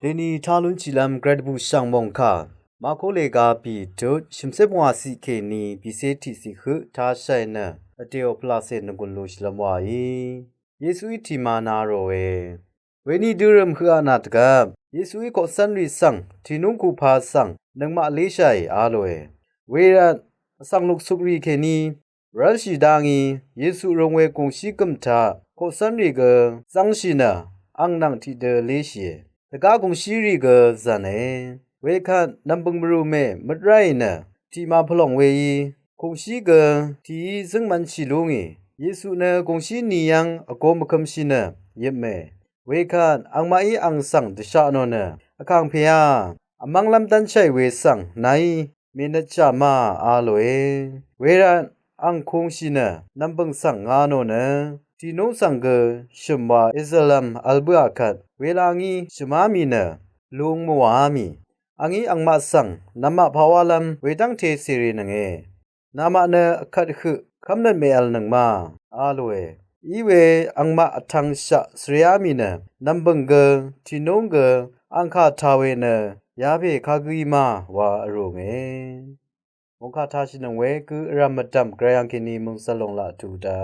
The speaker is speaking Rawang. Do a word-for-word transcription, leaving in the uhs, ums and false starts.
Dèni tá lúnshìlv́m gvray dvbùshv̀ng mòngkà Mako lèga bì tut shø̀mcé pvngwà ciq kèní bìcé tiqciq høq táshàì nø vdèò pvlacè nvgùn lùshìlv́m wàí Yesuí tìmana ròe. Weni dørø̀m høq aqnà dvgvp Yesuí koqcv́nrì svng tìnúng kupa svng nøngmaq léshàì a lòe. Wervt vsvng luksukrì kèní rv́lshì dá ngí Yesu rūng we gùngshí gø̀m taq koqcv́nrì gø zv́ngshì nø ang nvng tiqdø léshìe. Dvgá gùngshírì gø zv̀ne. Wekvt nv̀mbø̀ng mvrùmè møt ráì nø tiqma pvlòng weí gùngshí gø tìí zǿngmv̄nshì lú ngì Yesu nø gùngshí ni yv́ng vgō mvkø̄mshì nø yøpmè. Wekvt angmaqí ang svng dvsha nò nø vkàngpèá vmv́nglv́m dv́nshàì we svng nàí mènøtshà ma a lòe. Wervt ang kūngshì nø nv̀mbø̀ng svng nga nò nø tìnúng svng gø shø̀m wa èzø̀lv́m vl bǿà kvt wela ngí shø̀má mì nø lung mvwàá mì. Angí angmaq svng namaq pawálv́m wedv́ngte cèrènønge. Namaq nø vkvt høq kv́mnøt mèvlnøng ma a lòe. Iwe angmaq vtv̄ngshaq svreá mì nø nv̀mbø̀ng gø tìnúng gø ang kà tà we nø yapè kagǿí ma wa vrùnge. Mòngkà tashìnøng we gø vrv̀m mvdv̀m gvray angkèní mø̀ngzv̀l lòng laq tuq dá